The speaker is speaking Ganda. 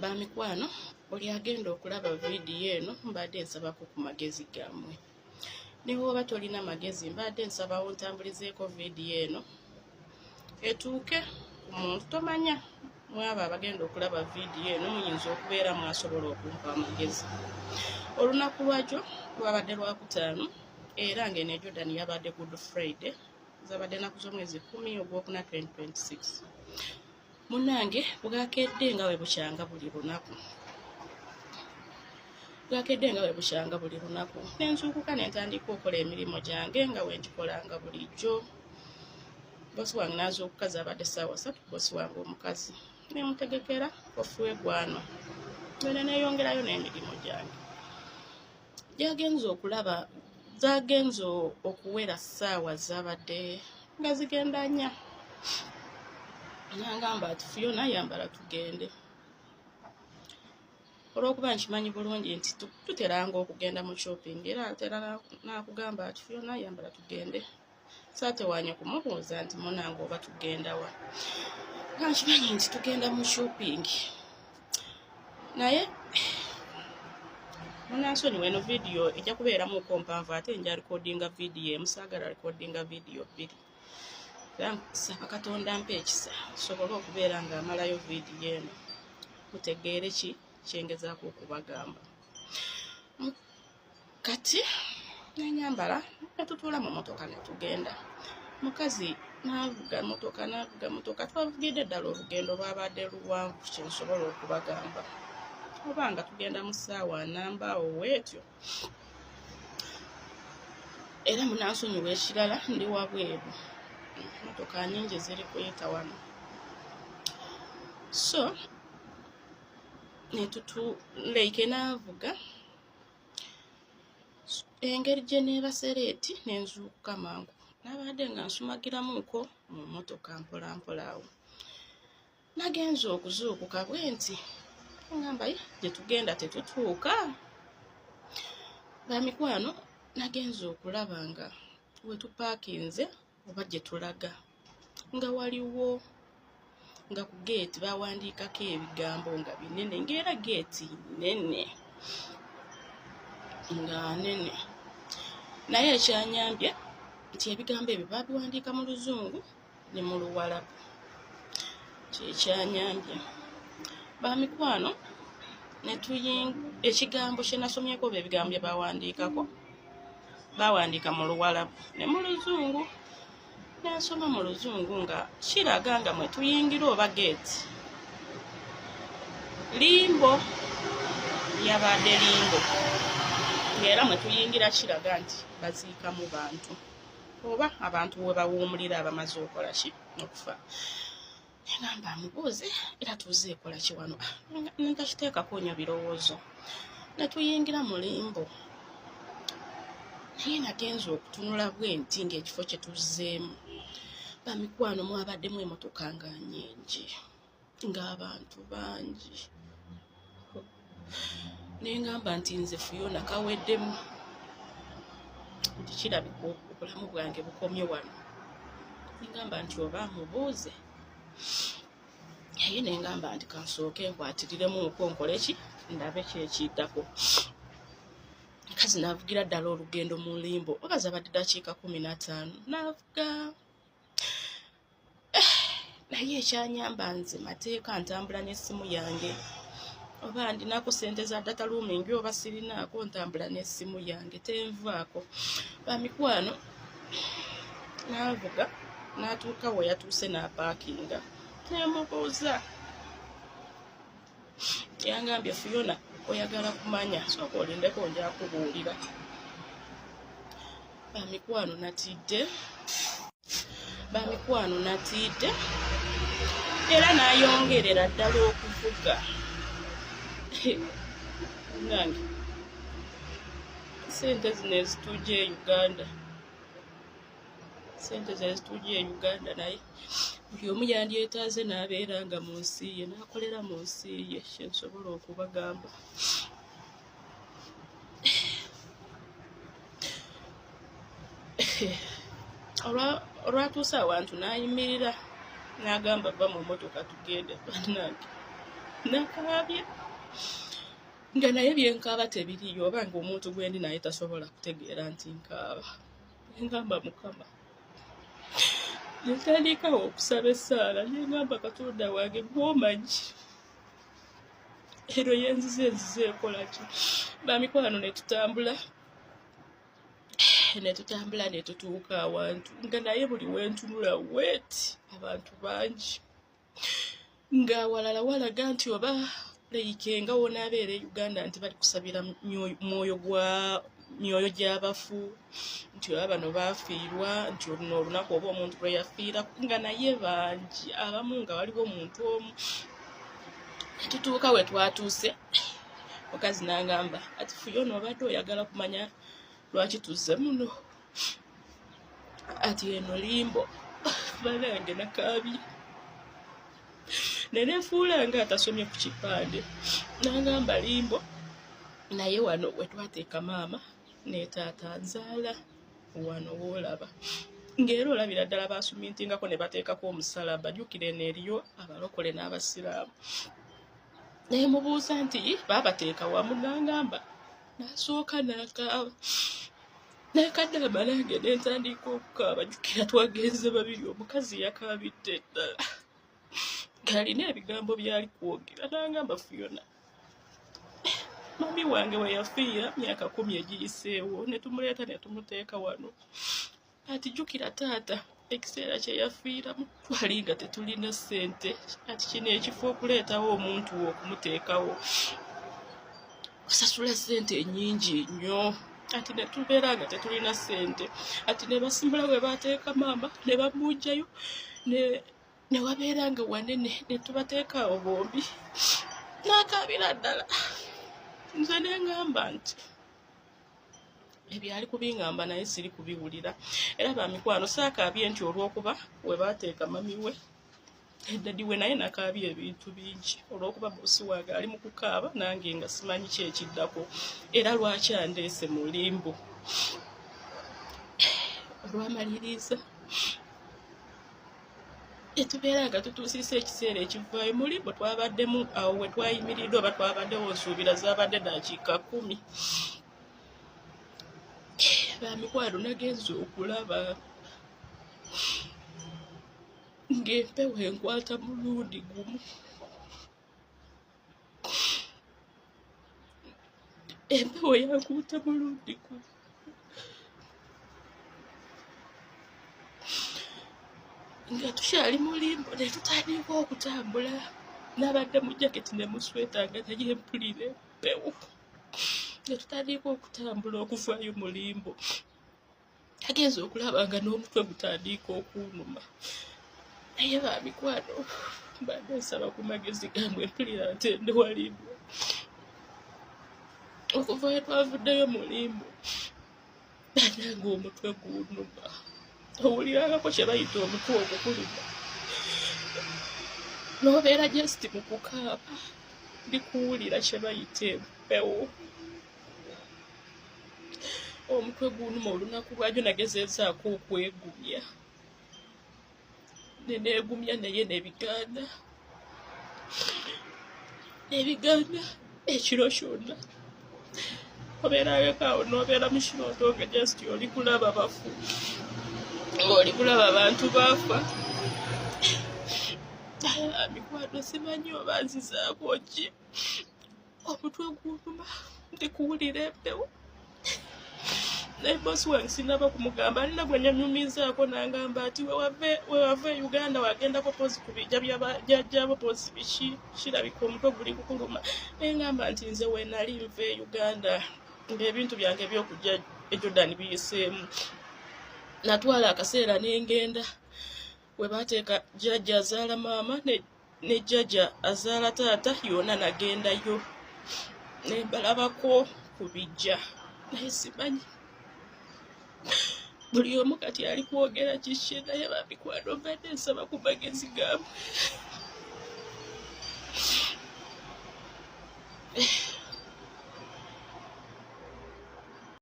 Bamikwano, buli agenda okulaba vidiyo eno, mbadde nsabako ku magezi gammwe. Ne bw'oba tolina magezi, mbadde nsabawo ntambulizeeko vidiyo eno etuuke ku muntu. Tomanya, mwabo abagenda okulaba vidiyo eno muyinza okubeera mwasobola okumpa amagezi. Olunaku lwajjo lwabadde Lwakutaano, era ng'eno e Jordan yabadde Good Friday, zabadde naku z'omwezi 10 ogwokuna 2026. Munange, bwakedde nga bwe bukyanga buli lunaku, bwakedde nga bwe bukyanga buli lunaku, nenzuukuka nentandika okukola emirimu gyange nga wengikolanga bulijjo. Bosi wange nazuukuka, zabadde ssaawa 3, bosi wange omukazi, nemutegekera coffee wegwano, ngenda neyongerayo n'emirimu gyange. Gyagenza okulaba zagenza okuwera ssaawa zabadde nga zigenda 4, nangamba ati, "Fiona, yambala tugende." Olwokuba nkimanyi bulungi nti tuteranga okugenda mu shopping, era atera nakugamba ati, "Fiona, yambala tugende." Saatewanye kumubuuza nti, "Munange, oba tugenda wa?" Nga nkimanyi nti tugenda mu shopping. Naye munansonyiwa, eno vidiyo ejja kubeeramuko mpanvu, ate nja recordinga vidiyo emu, saagala recordinga vidiyo bbiri. Era nsaba Katonda mpa ekisa nsobole okubeera nga amalayo vidiyo eno, mutegeere ki kyengezaako okubagamba. Kati nenyambala, netutuula mu motoka netugenda. Mukazi navuga motoka, navuga motoka, twavugidde ddala olugendo lwabadde luwanvu. Kyensobola okubagamba, oba nga tugenda mu ssaawa namba awo weetyo. Era munansonyiwa, ekirala ndi wabweru, motoka nyingi ziri kuyita wano. So netutu like naavuga, engeri gye neebase late, nenzuukuka mangu. Nabadde nga nsumagiramuko mu mmotoka mpolampola. Awo nagenza okuzuukuka bwe nti, ngamba, "Ye, gye tugenda tetutuuka." Bamikwano, nagenza okulaba nga we tupaakinze oba gye tulaga nga waliwo nga ku geeti bawandiikako ebigambo nga binene, ng'era geeti nene, nga nene. Naye ekyanyambye nti ebigambo ebyo babiwandiika mu Luzungu ne mu Luwalabu, kyekyanyambye. Bamikwano, ekigambo kye nasomyeko oba ebigambo bye bawandiikako, bawandiika mu Luwalabu ne mu Luzungu. Nensoma mu Luzungu nga kiraga nga mwe tuyingira oba geeti limbo, yabadde limbo, ng'era mwe tuyingira kiraga nti baziikamu bantu oba abantu we bawuumulira abamaze okola ki, okufa. Negamba, amubuuze, era tuze ekola ki wano? Ntakiteekako nnyo birowoozo, netuyingira mu limbo. Naye nagenza okutunula bwe nti ng'ekifo kye tuzzeemu, bamikwano, mwabaddemu emotoka nga nnyingi, ng'abantu bangi. Nengamba nti nze Fiona kaweddemu, nti kirabika obulamu bwange bukomye wano. Nengamba nti oba mubuuze, naye nengamba nti kansooke nkwatiriramuko, nkole ki, ndabe kyekiddako. Mukazi navugira ddala olugendo mu limbo, oba zabadde dakiika 15 navuga. Naye ekyanyamba, nze mateeka ntambula n'essimu yange, oba ndinako sente za data roaming oba sirinaako, ntambula n'essimu yange, tenvaako. Bamikwano, navuga n'atuuka we yatuuse, n'apaakinga, nemubuuza. Yangambye, "Fiona, oyagala kumanya? Sooka olindeko, nja kubuulira." Bamikwano, natidde, bamikwano, natidde. Era n'ayongerera ddala okuvuga. Nange sente zino ezitujja e Uganda, sente ze ezitujja e Uganda, naye buli omu yandyetaaze n'abeera nga mu nsi ye, n'akolera mu nsi ye. Kyensobola okubagamba, olwatuuse awantu n'ayimirira n'agamba, "Va mu motoka tugende." Bannange, Nakaabye nga naye byenkaaba tebiriyo, oba nga omuntu gwendi naye tasobola kutegeera nti nkaaba. Nengamba Mukama, netandikawo okusaba essaala, nengamba Katonda wange gwomanyi ero yenzize enzize ekola ki. Bamikwano netutambula netutambula netutuuka awantu nga naye buli wentunula weti abantu bangi, nga walala walaga nti oba like nga wonaabeera e Uganda nti bali kusabira mwoyo gwa myoyo gy'abafu, nti oba bano baafiirwa, nti oluno olunaku oba omuntu lwe yafiira, nga naye bangi abamu nga waliwo omuntu omu. Tutuuka we twatuuse, mukazi n'angamba ati Fuyona obadde oyagala kumanya lwaki tuzze muno, ati eno limbo. Banange nakaabye nenefuula nga atasomye ku kipande, nangamba limbo, naye wano wetwateeka maama ne taata nzaala wano woolaba ng'era olabira ddala basumintingako ne bateekako omusalaba. Jjukira eno eriyo abalokole n'abasiraamu. Naye mubuuza nti baabateeka wamu, nangamba nasooka n'akaaba nakadde amalange nentandika okukaaba. Jjukira twagenze babiri, omukazi yakaabidde ddala ng'alina ebigambo byali kwogera. Nangamba Fiyona, mami wange we yafiira myaka 10 egiyiseewo ne tumuleeta ne tumuteeka wano, ati jjukira taata ekiseera kye yafiiramu twali nga tetulina ssente, ati kino ekifo okuleetawo omuntu wo okumuteekawo osasula ssente ennyingi nnyo, ati ne tubeera nga tetulina ssente, ati ne basimbula we bateeka maama ne bamuggyayo ne wabeera nga wanene ne tubateeka awo bombi. N'akaabira ddala. Nze ne ŋŋamba nti ebyali kubingamba naye siri kubiwulira. Era bamikwano saakaabye nti olw'okuba we baateeka mami we eddadi we, naye nakaabye ebintu bingi olw'okuba bosi wange ali mu kukaaba nange nga simanyi ki ekiddako era lwaki andeese mu limbo. Olwamaliriza etubeera nga tutuusisa ekiseera ekivaayo mu limbo, twabaddemu awo we twayimiridde oba twabaddewo nsuubira zaabadde dakiika 10. Bamikwano nagenze okulaba ng'empewo enkwata mulundi gumu, empewo yankuuta mulundi gumu nga tukyali mu limbo ne tutandika okutambula. Nabadde mu jaketi ne mu sweta nga naye mpulira empewo, ne tutandika okutambula okuvaayo mu limbo. Agenza okulaba nga n'omutwe gutandika okunnuma. Naye bamikwano mbadde nsaba ku magezi gammwe, mpulira nti ndi walimbo okuva we twavuddeyo mu limbo, bannange omutwe gunnuma. Owulirangako kye bayita omutwe okukuluma n'obeera just mu kukaaba, ndikuwulira kye bayita empewo, omutwe gunnuma. Olunaku lwajjo nagezezaako okwegumya neneegumya naye nebigaana nebigaana. Ekiro kyonna obeerayoko awo n'obeera mu kirooto nga just oli kulaba bafu, ng'oli kulaba abantu baafa. Mikwano simanyi oba nzizaako ki, omutwe gunnuma, ndikuwulira empewo. Naye bosi wange sinaba kumugamba, alina gwe nyanyumizaako n'angamba ati wewava e Uganda wagendako pozi ku bijja byajjabo pozi biki, kirabika omutwe guli kukuluma. Naye ngamba nti nze wenali nva e Uganda ng'ebintu byange ebyokujja e Jordan biyiseemu, natwala akaseera nengenda we bateeka jjajja azaala maama ne jjajja azaala taata, yonna nagendayo nembalabako ku bijja. Naye simanyi buli omu kati ali kwogera kiki, naye bamikwano mbadde nsaba ku magezi gammwe.